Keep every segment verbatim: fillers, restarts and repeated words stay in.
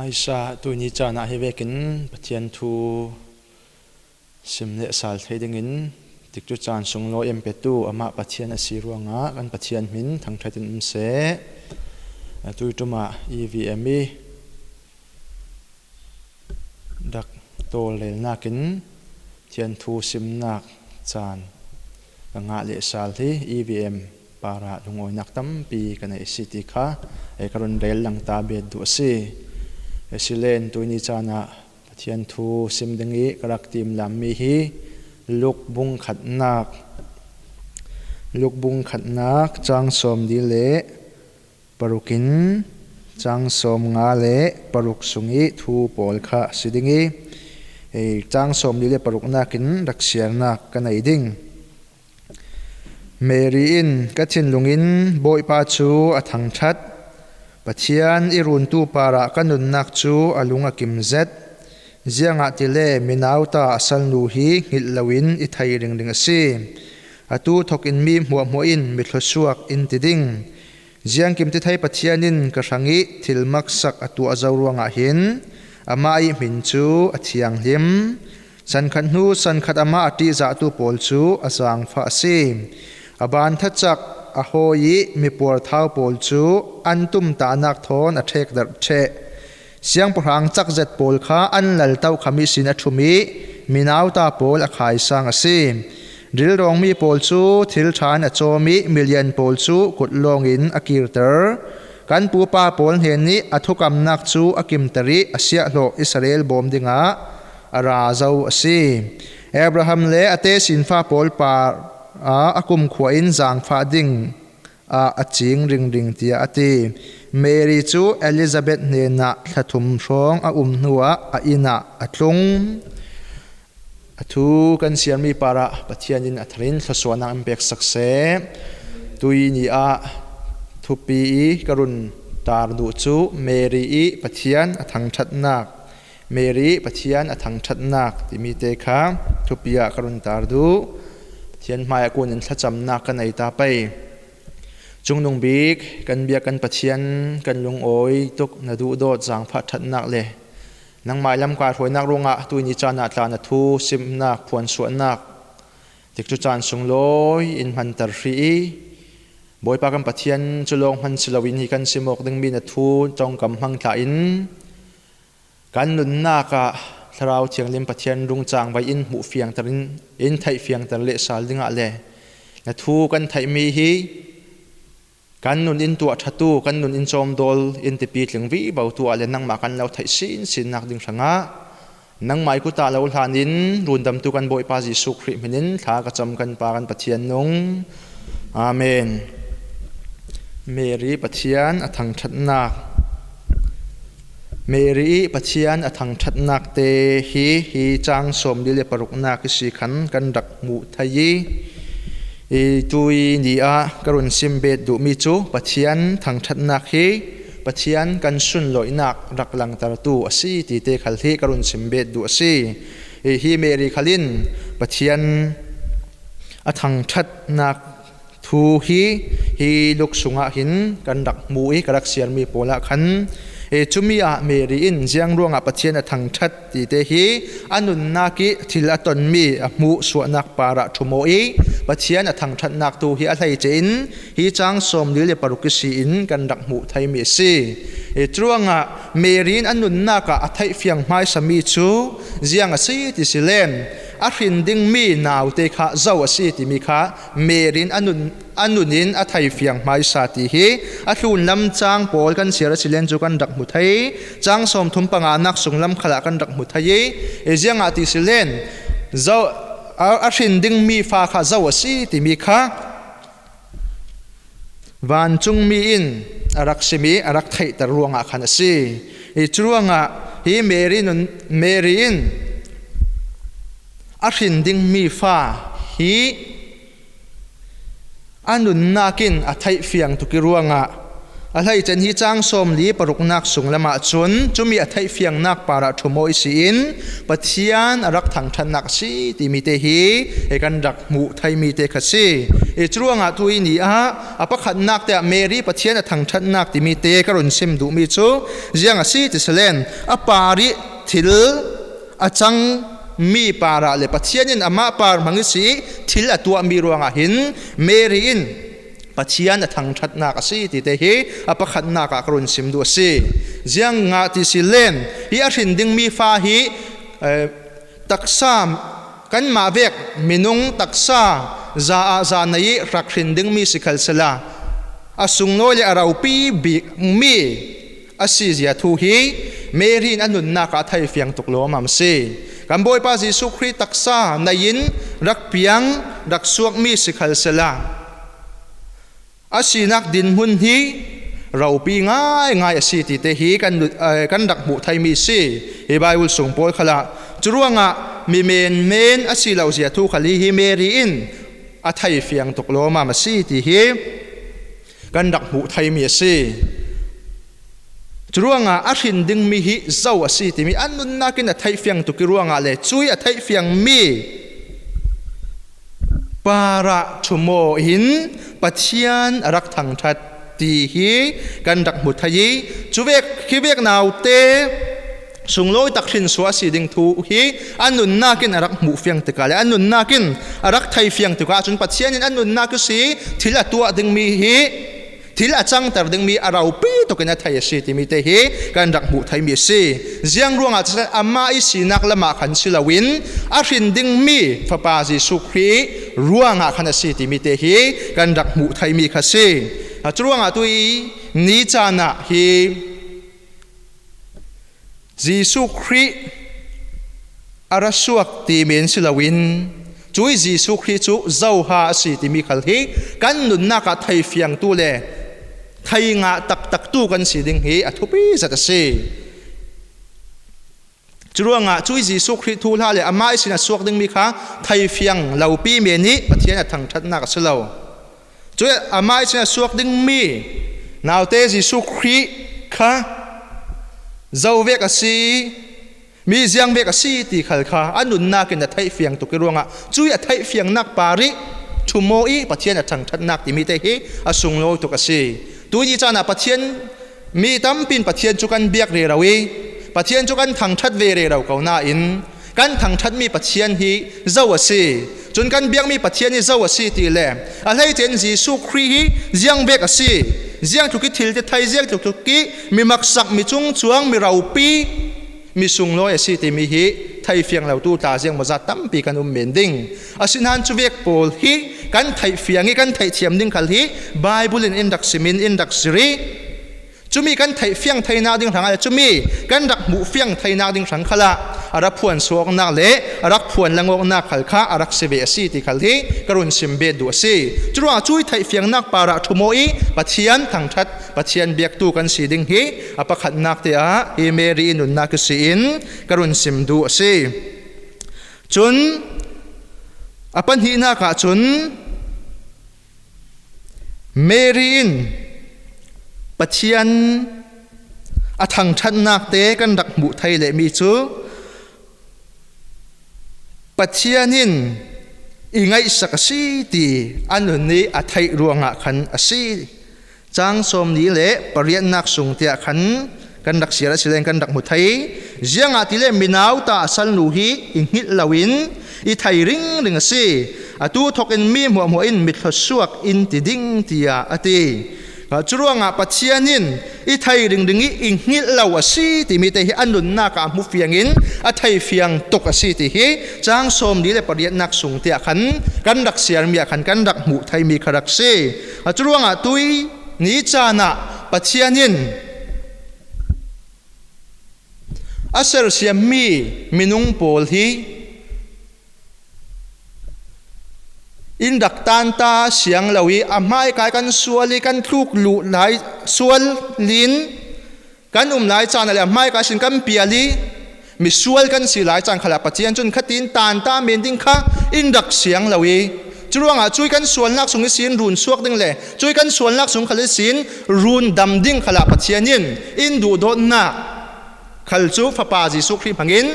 Aisa, tuini canah hi vekin Pathian thu sim le sal thei dingin tikcu can sunglawi en petu amah Pathian a si ruangah kan Pathian hmin thangṭhat in um seh. Tuiṭumah E V M i rak tawlrelnakin Pathian thu simnak can ka ngah le sal hi. E V M parah lungawinak tampi ka nei a si ti kha ei ka run rel lang ta bet duh a si. Silen tuini canah Pathian thu sim ding i ka rak timlam mi hi Luk bung khatnak, Luk bung khatnak cang sawmli le parukin cang sawmnga le paruk sung i thu pawl kha si ding i, ei, cang sawmli le paruknakin rak siarnak ka nei ding. Mary in, "Ka thinlungin Bawipa cu a thangṭhat. Pathian i runtu parah ka nunnak cu a lung a kim zet. Ziangahtile mi nauta a salnu hi hngilh loin i thei ringring a si. Atu thokin mi hmuahhmuah in mi thluasuak in ti ding. Ziangkim ti thei Pathian in ka hrangih thil maksak a tuah zo ruangah hin amah i hmin cu a thianghlim. Sankhat hnu sankhat amah a ṭihzahtu pawl cu a zaangfah a si. A ban thacak a hawi i mipuar thau pawl cu an tumtahnak thawn a ṭhekdarh ṭheh. Siangpahrang cakzet pawl kha an lal tokham ihsin a ṭhum i mi nauta pawl a khaisang a si. Rilrawngmi pawl cu thil ṭha in a cawm i milian pawl cu kut lawngin a kirter. Kan pupa pawl hnenih a thukamnak cu a kimter i a siahhlawh Israel bawm dingah a ra zo a si. Abraham le a tesinfa pawl parah a kumkhua in zaangfah ding ah a cing ringring," tiah a ti. Mary cu Elizabeth hnenah thla thum hrawng a um hnuah a inn ah a tlung. A thu kan siarmi parah Pathian in a tharin thluasuahnak in peksak seh. Tuini ah thupi i ka run tar duh cu Mary i Pathian a thangṭhatnak, Mary i Pathian a thangṭhatnak timi te kha thupi ah ka run tar duh. Pathian hmaiah kunin thlacamnak ka nei ta pei. Cungnung bik kan biak kan Pathian, kan lungawi tuk na duhdawt zaangfah ṭhatnak le nangmai lamkai hruainak ruangah tuini canah tla na thu simnak, phuansuahnak tikcu can sunglawi in hmanter hrih i, Bawipa kan Pathian cu lawng hman si loin hi kan sim awk dingmi na thu ṭongkam hmang tla in kan nunnak ah Thlarau Thianghlim Pathian rung cangvai in hmuh fiangter in, in theih fiangter le sal dingah le na thu kan theihmi hi kan nun in tuah ṭhatu, kan nun in cawmdawl in tipi tling vivo tu ah le nangmah kan lo theih sinsinnak ding hrangah nangmai kut ah lo hlanin rundamtu kan Bawipa Jesuh Khrih hminin thla ka cam kan Pa kan Pathian nung. Amen. Mary Pathian a thangṭhatnak. Mary i Pathian a thangṭhatnak te hi, hi cang sawmli le paruknak ihsi khan kan rak hmuh thei i, i tuini ah ka run sim bet duhmi cu Pathian thangṭhatnak hi Pathian kan sunlawinak rak langtertu a si ti te khal hi ka run sim bet duh a si. I hi Mary khal in Pathian a thangṭhatnak thu hi, hi Luk sungah hin kan rak hmu i ka rak siarmi pawl ah khan, e, cumi ah Mary in ziang ruangah Pathian a thangṭhat ti te hi a nunnak i thil a tonmi a hmuh suahnak parah ṭhum aw i Pathian a thangṭhatnak tu hi a hleice in hi cang sawmli le paruk ihsi in kan rak hmuh theimi a si. E, curuangah Mary in a nunnak ah a theih fiang hmaisami cu ziang a si ti si len a hrin dingmi naute kha zo a si timi kha Mary in a nun, a nun in a thei fiang hmaisa ti hi a hlun lam cang pawl kan siar a si len cu kan rak hmu thei. Cang sawmthum panganak sunglam khalah kan rak hmu thei i, e, ziangah ti si len zo, a, a hrin dingmi fa kha zo a si timi kha vancungmi in a rak sim i a rak theihter ruangah khan a si. I curuangah hi Mary nun, Mary in a hrin dingmi fa hi a nunnak in a theih fiang tuk i ruangah A hleice in hi chang sawmli paruknak sung lamah cun cumi a theihfiangnak parah ṭhum aw ihsi in Pathian a rak thangṭhatnak a si timi te hi kan rak hmuh theimi te kha si. Curuangah tui ni ah a pakhatnak te ah Mary Pathian a thangṭhatnak timi te ka run sim duhmi cu ziang a si ti si len a par ih thil a cangmi parah le Pathian in amah par hmang ihsi ih thil a tuahmi ruangah hin Mary in Pathian a thangṭhatnak a si ti te hi a pakhatnak ah ka run sim duh a si. Ziangah ti si len hi a hrin dingmi fa hi, eh, taksa kanmah vek minung taksa za ah za nei ih rak hrin dingmi si khal sehla a sunglawi le a ropi bikmi a si zia thu hi Mary in a nunnak ah a theifiang tuk lawmmam a si. Kan Bawipa Jesuh Khrih taksa nei in rak piang rak suakmi si khal sehla a sinak dinhmun hi ropi ngaingai a si ti te hi kan, eh, kan rak hmuh theimi si. Hi Baibal sung pawl khalah curuangah mi menmen a si lo zia thu khal hi hi Mary in a theifiang tuk lawmmam a si ti hi kan rak hmuh theimi a si. Curuangah a hrin dingmi hi zo a si timi a nunnak in a theihfiang tuk ih ruangah le cui a theihfiangmi parah ṭhum aw in Pathian a rak thangṭhat ti hi kan rak hmu thei ih, cuvek, hi vek naute sunglawi tak hrinsuah a si ding thu hi a nunnak in a rak hmuh fiang tikah le a nunnak in a rak thei fiang tikah cun Pathian in a nunnak ihsi thil a tuah dingmi hi thil a cangter dingmi a ropi tukin a thei a si timi te hi kan rak hmuh theimi a si. Ziang ruangah cun amah ih sinak lamah khan si loin a hrin dingmi Fapa Jesuh Khrih ruangah khan a si timi te hi kan rak hmuh theimi kha si. Curuangah tu ih ni caan ah hi Jesuh Khrih a ra suak ti men si loin, cui Jesuh Khrih cu zoha a si timi khal hi kan nunnak ah theifiangtu le theingah taktaktu kan si ding hi a thupi zet a si. Curuangah cui Jesuh Khrih thuhla le amah ihsin a suak dingmi kha theifiang lopi men ih Pathian a thangṭhatnak a si lo. Cui amah ihsin a suak dingmi naute Jesuh Khrih kha zo vek a si, mi ziang vek a si ti khal kha a nunnak in a theihfiang tuk ih ruangah cui a theihfiangnak par ih ṭhum aw ih Pathian a thangṭhatnak timi te hi a sunglawi tuk a si. Tuihni caan ah Pathian, mi tampi in Pathian cu kan biak rero ih Pathian cu kan thangṭhat ve rero ko nain kan thangṭhatmi Pathian hi zo a si. Cun kan biakmi Pathian hi zo a si ti le a hleice in Jesuh Khrih hi ziang vek a si, ziang tluk ih thil ti thei, ziang tluk ih mi maksak, mi cungcuang, mi ropi, mi sunglawi a si timi hi theifiang lotu tla ziangmawzat tampi kan um men ding. Asinain cuvek pawl hi kan theihfiang ih kan theihthiam ding khal hi Baibal in in rak sim in in rak zir ih, cumi kan theihfiang theinak ding hrangah le cumi kan rak hmuhfiang theinak ding hrang khalah a rak phuan suak awknak le a rak phuan lang awknak khal kha a rak si ve a si ti khal hi ka run sim bet duh a si. Curuangah cui theihfiangnak parah ṭhum aw ih Pathian thangṭhat, Pathian biaktu kan si ding hi a pakhatnak te ah hi Mary ih nunnak ihsi in ka run sim duh a si. Cun a pahnihnak ah cun Mary in Pathian a thangṭhatnak te kan rak hmuh thei lehmi cu Pathian in i ngaihsak a si ti a nun ih a theih ruangah khan a si. Cang sawmli le pariatnak sung tiah khan kan rak siar a si len kan rak hmu thei. Ziangahtile mi nauta a salnu hi i hngilh loin i thei ringring a si. Atu thokin mi hmuahhmuah in mi thluasuak in ti ding, tiah a ti. Curuangah Pathian in i thei ringring ih i hngilh lo a si timi te hi a nunnak ah a hmu fiangin a thei fiang tuk a si ti hi cang sawmli le pariatnak sung tiah khan kan rak siarmi ah khan kan rak hmuh theimi kha rak si. Curuangah tui ni caan ah Pathian in a sersiammi minung pawl hi in rak tanta siang lo ih a hmaikai kan sual ih kan tluk luh lai sual in kan um lai caan ah le a hmaikai sin kan pial ih misual kan si lai caan khalah Pathian cun khatin tanta men ding kha in rak siang lo ih Curuangah cui kan sualnak sung ihsin run suak ding le cui kan sualnak sung khal ihsin run dam ding khalah Pathian in in duhdawtnak khal cu Fapa Jesuh Khrih hmangin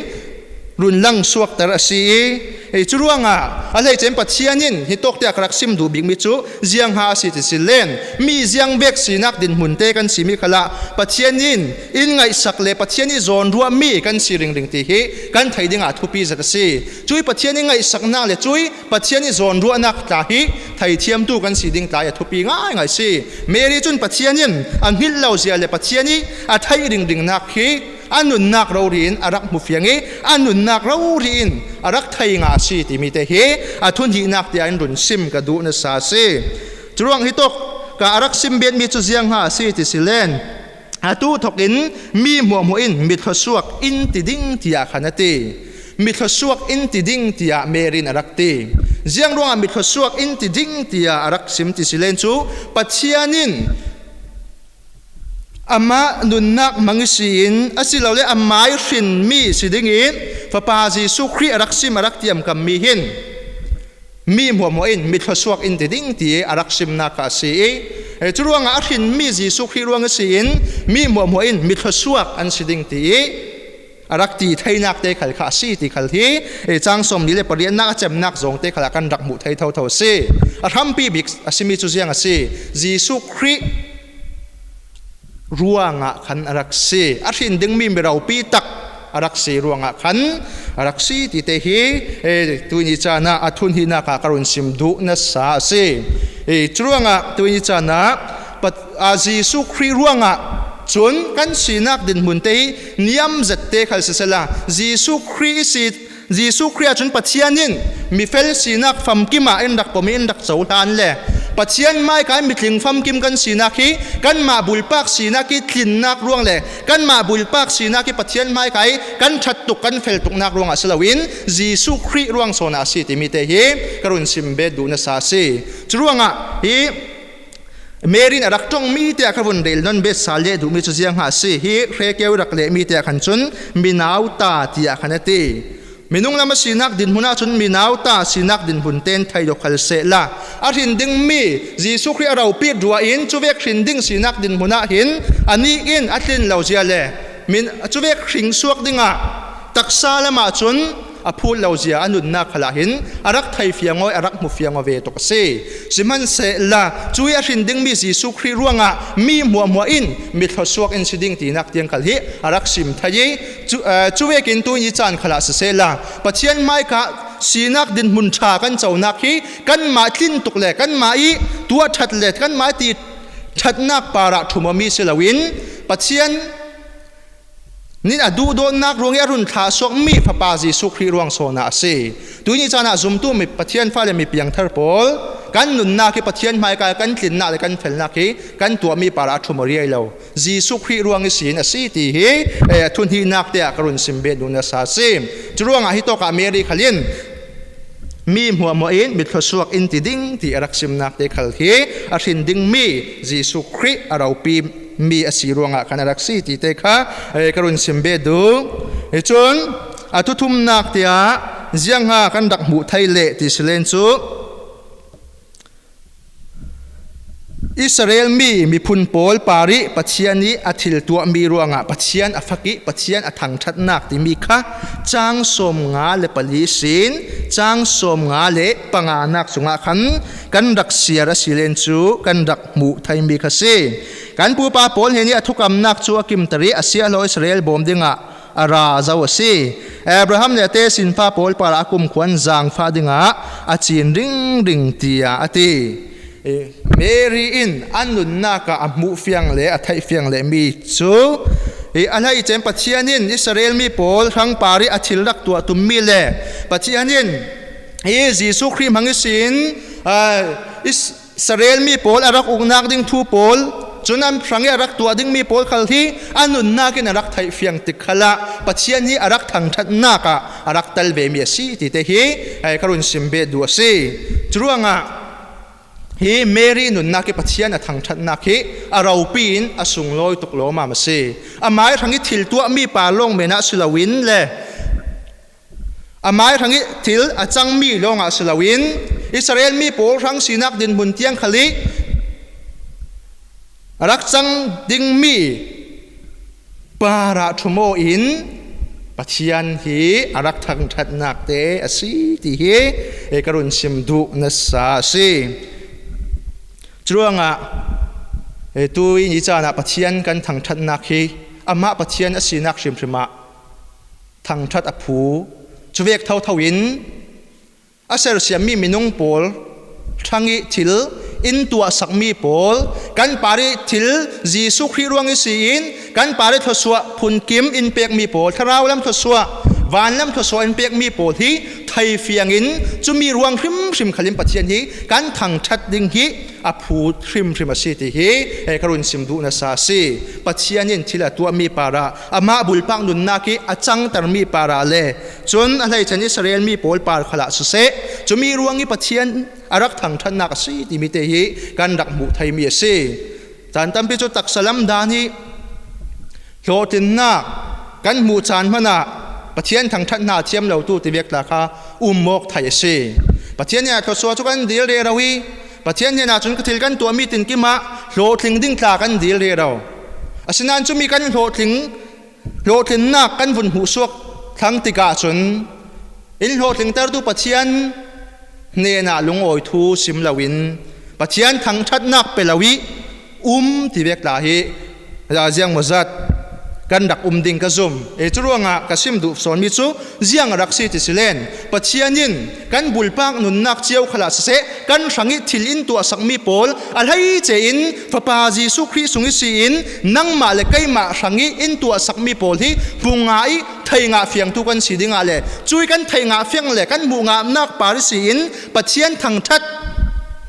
run lang suakter a si i, ei, curuangah a hleice in Pathian in hitawk tiah ka rak sim duh bikmi cu ziangha a si ti si len, mi ziangvek sinak dinhmun te kan simi khalah Pathian in in ngaihsak le Pathian i zawn ruahmi kan si ringring ti hi kan thei dingah thupi zet a si. Cui Pathian i ngaihsaknak le cui Pathian i zawn ruahnak tla hi theithiamtu kan si ding tla i a thupi ngaingai si. Mary cun Pathian in a hngilh lo zia le Pathian i a theih ringringnak hi a nunnak rori in a rak hmu fiang i a nunnak rori in a rak thei ngah a si timi te hi a thuhnihnak tiah in run sim ka duh nasa a si. Curuang hitawk ka a rak sim betmi cu ziangha a si ti si len, atu thokin mi hmuahhmuah in mi thluasuak in ti ding tiah khan a ti. Mi thluasuak in ti ding tiah Mary in a rak ti. Ziang ruangah mi thluasuak in ti ding tiah a rak sim ti si len cu Pathian in amah nunnak hmang ihsi in asilole a mai hrinmi si dingin Fapa Jesuh Khrih a rak sim a rak tiamkammi hin mi hmuahhmuah in mi thluasuak in ti ding ti a rak simnak kha a si i, eh, curuangah a hrinmi Jesuh Khrih ruang ihsi in mi hmuahhmuah in mi thluasuak an si ding ti i a rak ti theinak te khal kha a si ti khal hi, eh, cang sawmli le pariatnak a cemnak zong te khal ah kan rak hmuh thei thotho a si. A hrampi bik a simi cu ziang a si? Jesuh Khrih ruangah khan a rak si. A hrin dingmi mi ropi tak a rak si ruangah khan a rak si ti te hi, eh, tuini caan ah a thuhnihnak ah ka run sim duh nasa a si. Eh, curuangah tuini caan ah Pat-, a Jesuh Khrih ruangah cun kan sinak dinhmun te hi niam zet te khal sisela, Jesuh Khrih i si Jesuh Khrih ahcun Pathian in mi fel sinak famkim ah in rak pom i in rak cohlan le Pathian hmaika i mitling famkim kan sinak hi kanmah bulpak sinak i tlinnak ruang le kanmah bulpak sinak i Pathian hmaika i kan ṭhat tuk, kan fel tuknak ruangah si loin Jesuh Khrih ruang sawn ah a si timi te hi ka run sim bet duh nasa a si. Curuangah hi Mary in a rak ṭongmi tiah ka vun rel nawn bet sal leh duhmi cu ziangha a si? Hi hrekeu i rak lehmi tiah khan cun minau ta tiah khan a ti. Minung lam a sinak dinhmun ahcun minau ta sinak dinhmun ten thei lo khal sehla, a hrin dingmi Jesuh Khrih a ropit ruah in cuvek hrin ding sinak dinhmun ah hin anih in a tlin lo zia le min, cuvek hring suak dingah taksa lamah cun a phut lo zia a nunnak khalah hin a rak thei fiang aw, a rak hmu fiang aw ve tuk a si. Sihmanhsehla, cui a hrin dingmi Jesuh Khrih ruangah mi hmuahhmuah in mi thluasuak in si ding tinak tiang khal hi a rak sim thei i, cu, eh, cuvekin tuini caan khalah sisehla, Pathian hmaika sinak dinhmun ṭha kan conak hi kanmah tlin tuk le kanmah i tuah ṭhat le kanmah i ti ṭhatnak parah ṭhum awmi si loin Pathian nih a duhdawtnak ruang i a run thlah suakmi Fapa Jesuh Khrih ruang sawn ah a si. Tuini caan ah zumtu mi Pathian fale mi piangthar pawl kan nunnak hi Pathian hmaika kan tlinnak le kan felnak hi kan tuahmi parah a ṭhum aw riai lo. Jesuh Khrih ruang ihsin a si ti hi, eh, a thuhnihnak te ah ka run sim bet duh nasa a si. Curuangah hitawkah Mary khal in mi hmuahhmuah in mi thluasuak in ti ding ti a rak simnak te khal hi a hrin dingmi Jesuh Khrih a ropi mi a si ruangah khan a rak si ti te kha, eh, ka run sim bet duh. Hi cun a thuthumnak tiah ziangha kan rak hmuh thei leh ti si len cu Israel mi miphun pawl parih Pathian ih a thil tuahmi ruangah Pathian a fak ih Pathian a thangṭhatnak timi kha cang sawmnga le pali sin cang sawmnga le panganak cungah khan kan rak siar a si len cu kan rak hmuh theimi kha si. Kan pupa pawl hnen ih a thukamnak cu a kimter ih a siahhlawh Israel bawm dingah a ra zo a si. Abraham le a tesinfa pawl parah a kumkhua an zaangfah dingah a cin ringring, tiah a ti. Mary in a nunnak ah a hmuh fiang le a theih fiang le mi cu, a hleice in Pathian in Israel mi pawl hrang parih a thil rak tuah tummi le Pathian in hi Jesuh Khrih hmang ihsin, aa, Is-, Israel mi pawl a rak uknak ding thu pawl, cun an hrangih a rak tuah dingmi pawl khal hi a nunnak in a rak theih fiang tik khalah Pathian hi a rak thangṭhatnak ah a rak tel vemi a si ti te hi, eh, ka run sim bet duh a si. Curuangah hi Mary nunnak ih Pathian a thangṭhatnak hi a ropi in a sunglawi tuk lawmmam a si. Amai hrangih thil tuahmi pa lawng men ah si loin le amai hrangih thil a cangmi lawngah si loin, Israel mi pawl hrang sinak dinhmun tiang khal ih a rak cang dingmi parah ṭhum aw in Pathian hi a rak thangṭhatnak te a si ti hi, eh, ka run sim duh nasa a si. Curuangah, eh, tui ni caan ah Pathian kan thangṭhatnak hi amah Pathian a sinak hrimhrim ah thangṭhat a phu. Cuvek thotho in a sersiammi minung pawl hrang ih thil in tuahsakmi pawl, kan par ih thil Jesuh Khrih ruang ihsi in kan par ih thluasuah phunkim in pekmi pawl, thlarau lam thluasuah, van lam thluasuah in pekmi pawl hi theifiang in cumi ruang hrimhrim khal in Pathian hi kan thangṭhat ding hi a phu hrimhrim a si ti hi, eh, ka run sim duh nasa a si. Pathian in thil a tuahmi parah, amah bulpak nunnak ih a cangtermi parah le cun a hleice in Israel mi pawl par khalah siseh, cumi ruang ih Pathian a rak thangṭhatnak a si timi te hi kan rak hmuh theimi a si. Caan tampi cu taksa lam dan ih hlawhtlinnak kan hmuh caan hmanah Pathian thangṭhat hna thiam lotu tivek tla kha um awk theih a si. Pathian hnenah thluasuah cu kan dil rero ih Pathian hnenah cun ka thil kan tuahmi tinkim ah hlawhtling ding tla kan dil rero. Asinain cumi kan hlawhtling, hlawhtlinnak kan vun hmuhsuak thlang tikah cun in hlawhtlingtertu Pathian hnenah lungawi thu sim loin Pathian thangṭhatnak pe lo ih um tivek tla hi ziangmawzat kan rak um ding ka zum. Eh, curuangah ka sim duh sawnmi cu ziang a rak si ti si len, Pathian in kan bulpak nunnak cio khalah siseh, kan hrangih thil in tuahsakmi pawl a hleice in Fapa Jesuh Khrih sung ihsi in nangmah le keimah hrangih in tuahsakmi pawl hi hmu ngah ih thei ngah fiangtu kan si dingah le cui kan thei ngah fiang le kan hmuh ngahnak par ihsi in Pathian thangṭhat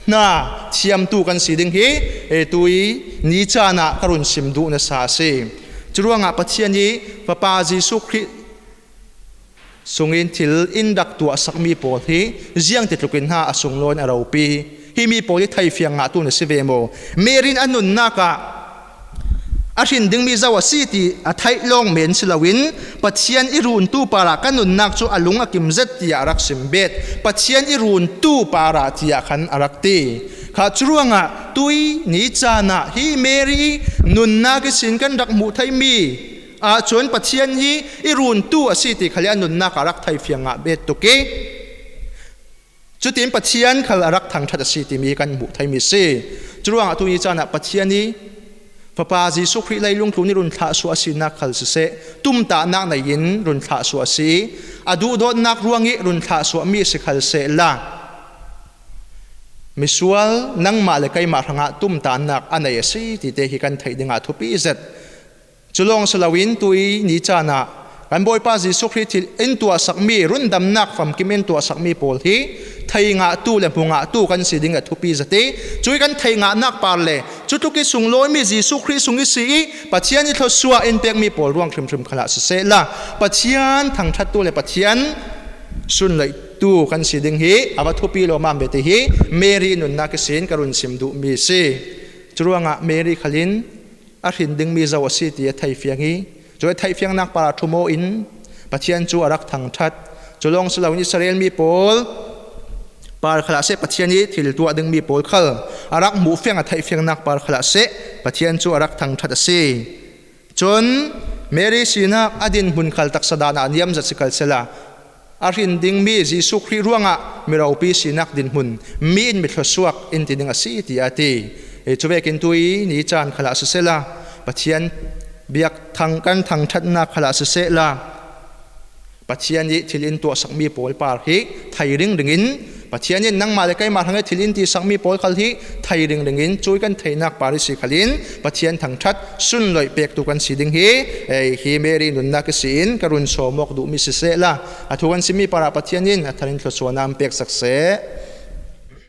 hna thiamtu kan si ding hi, eh, tui ni caan ah ka run sim duh nasa a si. Curuangah Pathian ih Fapa Jesuh Khrih sungin thil in rak tuahsakmi pawl hi ziangtitlukin hna a sunglawi in a ropi. Himi pawl hi theifiang ngahtu na si ve maw? Mary in a nunnak ah a hrin dingmi zo a si ti a theih lawng men si loin Pathian ih runtu parah ka nunnak cu a lung a kim zet tiah a rak sim bet. Pathian ih runtu parah tiah khan a rak ti. Kha curuangah tui ni caan ah hi Mary ih nunnak ihsin kan rak hmuh theimi ahcun Pathian hi ih runtu a si ti khal ih a nunnak ah a rak theifiang ngah bet tuk ih cutin Pathian khal a rak thangṭhat a si timi kan hmuh theimi a si. Curuangah tuni caan ah Pathian ih Fapa Jesuh Khrih leilung tlun ih run thlahsuah a sinak khal siseh, tumtahnak nei in run thlahsuah a si ih a duhdawtnak ruangih run thlahsuahmi a si khal sehla, misual nangmah le keimah hrangah tumtahnak a nei a si tite hi kan theih dingah thupi zet. Cu lawng si loin tui ni caan ah kan Bawipa Jesuh Khrih thil in tuahsakmi, rundamnak famkim in tuahsakmi pawl hi thei ngahtu le hmu ngahtu kan si ding a thupi zet ih, cui kan thei ngahnak par le cutluk ih sunglawimi Jesuh Khrih sung ihsi ih Pathian ih thluasuah in pekmi pawl ruang hrimhrim khalah sisehla, Pathian thangṭhattu le Pathian sunloihtu kan si ding hi a va thupi lawmmam ve ti hi Mary nunnak ihsin ka run sim duhmi a si. Curuangah Mary khal in a hrin dingmi zo a si ti a theifiang ih, cu a theihfiangnak parah ṭhum aw in Pathian cu a rak thangṭhat. Cu lawng si loin Israel mi pawl par khalah seh, Pathian ih thil tuah dingmi pawl khal a rak hmuh fiang a theihfiangnak par khalah seh, Pathian cu a rak thangṭhat a si. Cun Mary sinak a dinhmun khal taksa dan ah a niam zet si khal sehla, a hrin dingmi Jesuh Khrih ruangah mi ropi sinak dinhmun, mi in mi thluasuak in ti ding a si, tiah a ti. Eh, cuvekin tui ni caan khalah sisehla, Pathian biak thang kan thangṭhatnak khalah sisehla, Pathian ih thil in tuahsakmi pawl par hi thei ringring in, Pathian in nangmah le keimah hrangih thil in tisakmi pawl khal hi thei ringring in, cui kan theihnak par ihsi khal in Pathian thangṭhat sunloih pektu kan si ding hi, eh, hi Mary nunnak ihsin ka run sawm awk duhmi sisehla, a thu kan simmi parah Pathian in a thar in thluasuahnak peksak seh.